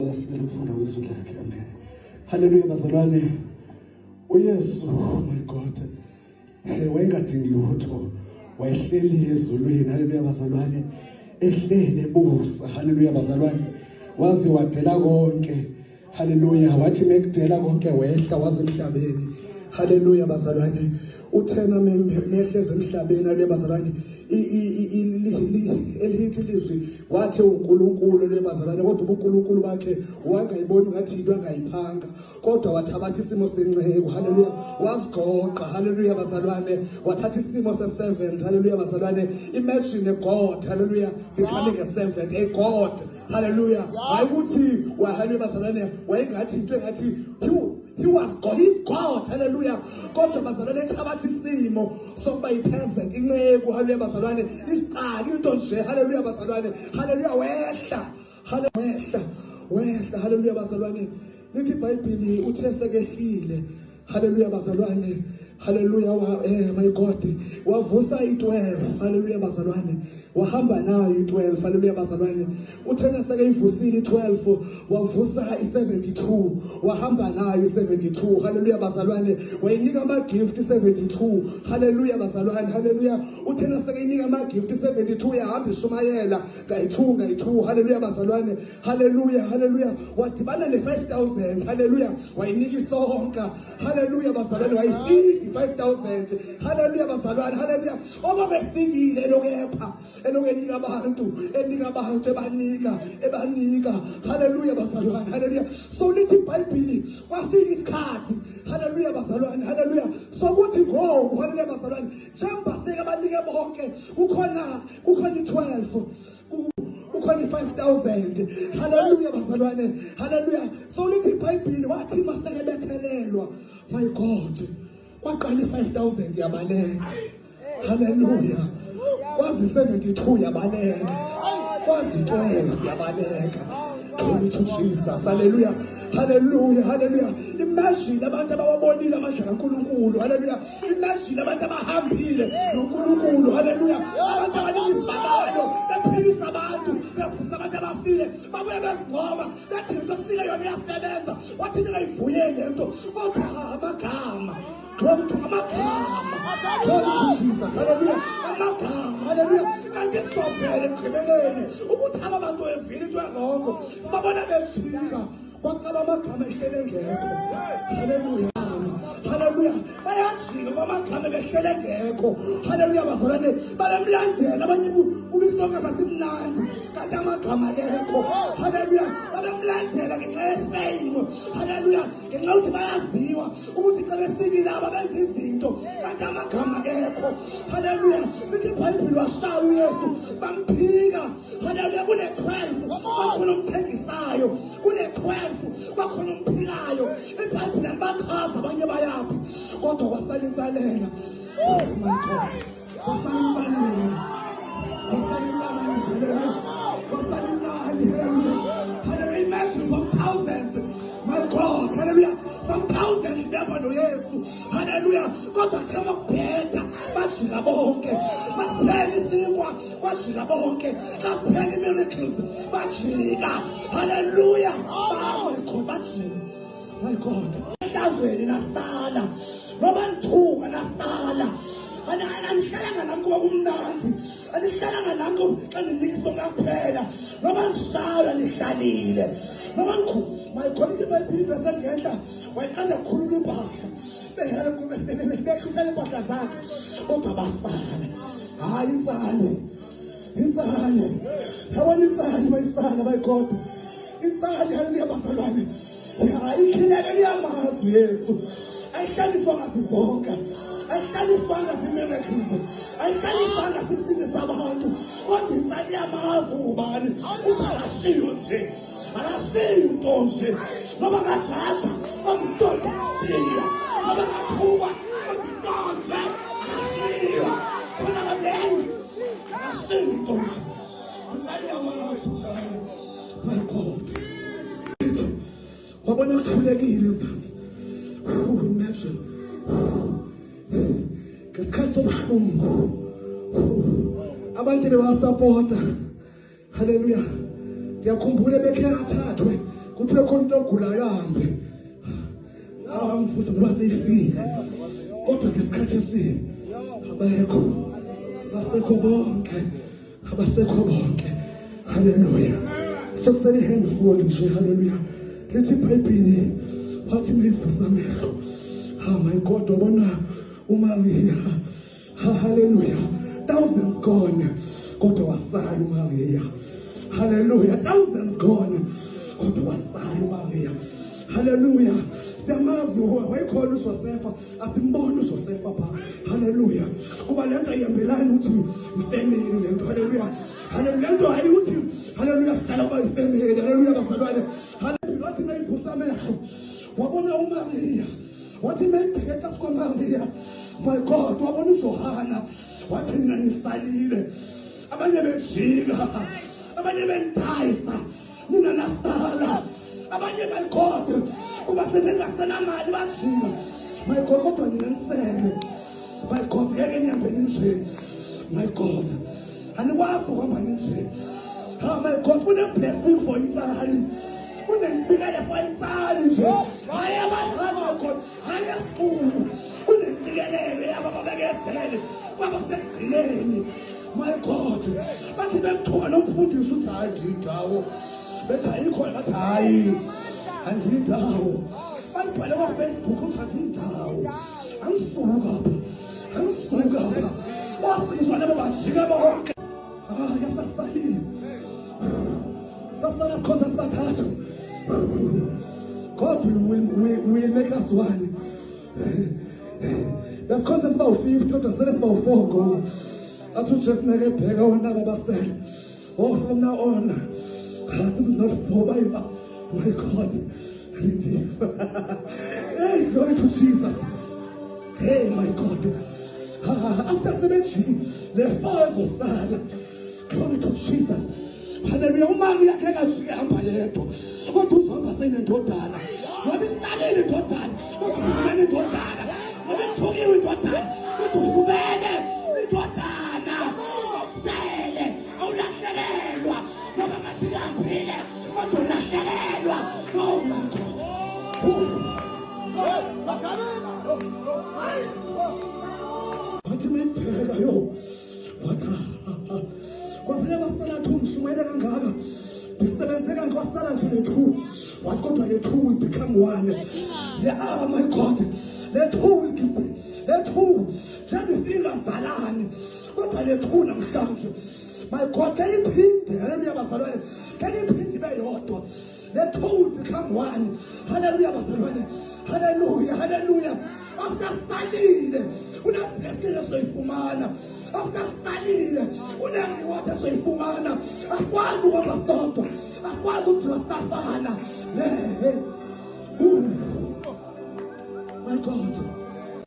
Sicela ukufunda kwezwi lakhe. Amen. Haleluya bazalwane. UYesu, oh my God. Wayengadingi lutho. Wayehleli ezulwini. Haleluya bazalwane. Ehlele ebusa. Haleluya bazalwane. Waze wadela konke. Haleluya. Wathi mekudela konke wehla waze emhlabeni. Haleluya bazalwane. Uthena mehleze emhlabeni haleluya bazalwane. Elithi ilizwi wathi uNkulunkulu lwebazalwane, kodwa ubuNkulunkulu bakhe wangayiboni ngathi into angayiphanga, kodwa wathabatha isimo senceku. Haleluya. Wazigoqa. Haleluya bazalwane. Wathatha isimo se-servant. Haleluya bazalwane. Imagine a God, haleluya, becoming a servant, a God. Haleluya. Hayi ukuthi haleluya bazalwane, wayengathi into engathi he was God, he's God. Hallelujah. Kodwa bazalwane ethabatha isimo sokuba yi-peasant, inceku. Hallelujah bazalwane. Isicaka into nje. Hallelujah bazalwane. Hallelujah wehla. Hallelujah wehla. Wehla. Hallelujah bazalwane. Lithi iBhayibheli uthe sekehlile. Hallelujah bazalwane. Hallelujah my God. Wavusa i-12. Hallelujah bazalwane. Wahamba nayo i-12. Hallelujah bazalwane. Uthena sekeyivusile i-12 wavusa i-72, wahamba nayo i-72. Hallelujah bazalwane. Wayinika ama gift i-72. Hallelujah bazalwane. Hallelujah. Uthena sekeyinika ama gift i-72 yahamba ishumayela kayi-2 kayi-2. Hallelujah bazalwane. Hallelujah. Hallelujah. Wadibana ne-5000. Hallelujah. Wayinika isonka. Hallelujah bazalwane. Wayifika i-5000. Hallelujah bazalwane. Hallelujah. Obabefikile lokepha elokhu enika abantu, enika abantu, ebanika, ebanika. Haleluya bazalwane. Haleluya. So lithi iBhayibheli kwafika isikhathi. Haleluya bazalwane. Haleluya. Sokuthi ngoku, haleluya bazalwane, njengoba seke banike bonke, kukhona i-12, kukhona i-5000. Haleluya bazalwane. Haleluya. So lithi iBhayibheli wathi maseke bethelelwa, my God, kwaqala i-5000 yabaleka. Haleluya. Kwazi 72 yabaleka. Kwazi 12 yabaleka. Glory to Jesus. Hallelujah. Hallelujah. Hallelujah. Imagine abantu abawabonile amandla kaNkulunkulu. Hallelujah. Imagine abantu abahambile noNkulunkulu. Hallelujah. Abantu abanika isibabalo, bephilisa abantu, bevusa abantu abafile, babuye bezingcoma, bethi into sinika yona iyasebenza. Wathi ningayivuyeli lento. Kodwa amagama. Glory to amagama. Glory to Jesus. Hallelujah. Amagama. Hallelujah. Kanti sizovela ekugqibeleni ukuthi aba bantu evile into erongo. Sibabona bejika. Kwacaba amagama ehlele engekho. Hallelujah. Hallelujah. Bayajika kwamagama behlele engekho. Hallelujah bazalwane. Babemlandela abanye kubisonke sasimnandi kanti amagama akekho. Hallelujah. Babemlandela ngenxa yefame. Hallelujah. Ngenxa yokuthi bayaziwa ukuthi xa befikile aba benza izinto kanti amagama akekho. Haleluya. Lithi iBhayibheli washaya uYesu bamphika. Haleluya. Kune-12 bakhona omthengisayo, kune-12 bakhona omphikayo. IBhayibheli alibachaza abanye bayaphi, kodwa kwasala insalela. Oh my God. Kwasala insalela. Kwasala insalela nje. Haleluya. Kwasala insalela. Haleluya. Haleluya. Imagine from thousands. My God. Haleluya. From thousands behamba noYesu. Haleluya. Kodwa kuthe makubheda bajika bonke. Basiphela isinkwa bajika bonke. Kakuphela i-miracles bajika. Haleluya. My God, bajika. My God. Ehlazweni nasala. Ngoba nithuka nasala. Anihlalanga nami kuba kumnandi. Anihlalanga nami xa ndinika isonka kuphela. Ngoba nishaywa nihlalile. Ngoba nikhu my God, ithi iBhayibheli ivesi engenhla wayeqeda kukhulula impahla. Behluthela impahla zakhe. Kodwa basala. Hayi insali. Insali. Yabona insali bayisala bayigoda. Insali haleluya bazalwane. Hayi ikhileke liyamazi uYesu. Ayihlaliswanga sizonke. Ayihlaliswanga si-miracles. Ayihlaliswanga sisibindi sabantu. Kodwa insali iyamazi ungubani. Uthi akashiyo nje. Akashiyi nto nje. Noma ngajaja kodwa umntonje akashiywa. Noma ngathukwa kodwa umntonje akashiywa. Khona abantu akashiyi nto nje. Insali iyamazi uthi hayi. My God. Wabona kuthulekile ezansi. Imagine. Ngesikhathi sobuhlungu abantu bebasapota. Haleluya. Ndiyakhumbula bekhe athathwe. Kuthiwe khona into ogulayo ahambe awamvusa ngoba seyifile, kodwa ngesikhathi esibi abekho, abasekho bonke, abasekho bonke. Haleluya. Sokusele handful nje. Haleluya. Lithi iBhayibheli, wathi mayivusa amehlo, oh my God, wabona uMaria. Haleluya. Thousands gone, kodwa wasala uMaria. Haleluya. Thousands gone, kodwa wasala uMaria. Haleluya. Siyamazi, wayekhona uJosefa, asimboni uJosefa pha. Haleluya. Kuba lento ayihambelani ukuthi ifamily lento. Haleluya. Haleluya. Lento hayi ukuthi, haleluya, sidala kuba ifamily. Haleluya bazalwane. Haleluya. Wathi mayivusa amehlo, wabona uMaria. Wathi mayibheke ecasi kwaMaria, my God, wabona uJohana. Wathi, "Nina nisalile, abanye bejika, abanye benidayisa, nina nasala. Abanye, my God, kuba sesengasenamali bajika, my God, kodwa nina nisele. My God, ngeke nihambe ninje. My God, anikwazi ukuhamba ninje. Oh my God, kune-blessing for insali, kunensikele for insali nje, hayi abadlali, my God, hayi esixuku. Kunensikelelo yabo ababekezele kwabasekugcineni. My God, bathi bemthuka nomfundisi, uthi, 'Hayi, ndiyindawo.' Bethi ayikho, bathi, 'Hayi, andiyindawo.' Bayibhale kwaFacebook uthi, 'Andiyindawo, angisuka apha, angisuka apha.' Wasizwa labo bajike bonke. Hayi, after salile, sasala sikhonza sibathathu. God will make us one. Besikhonza siba u-50, kodwa sele siba u-4 ngoku. Athi uJesu meke ebheka wona abasele, oh, from now on, ah, this is not for my God. Hey, glory to Jesus. Hey, my God. Ah, after sebeji le four ezosala. Glory to Jesus. Haleluya. Umama yakhe engajike hamba yedwa, kodwa uzohamba senendodana, ngoba isalile indodana, kodwa ufumene indodana. Ngoba ithukiwe indodana, kodwa ufumene indodana. Osele awulahlekelwa, ngoba ngathi kuhambile, kodwa ulahlekelwa. Oh my God. Ooh. Wathi mayibheka, yo, wathi, "Ah, ah, kwavele kwasala two. Ngishumayele kangaka, ndisebenze kangaka, kwasala nje le two." Wathi, "Kodwa le two will become one." Yeah, oh my God, le two will give, le two njengifika zalani, kodwa le two namhlanje, my God, ke iphinde. Haleluya bazalwane, ke iphinde ibe yodwa. Le two will become one. Haleluya bazalwane. Haleluya, haleluya. After salile, une-blessing esoyifumana. After salile, une-reward esoyifumana. Asikwazi ukuhamba sodwa, asikwazi ukujika safana. Hey, hey. Ooh. My God.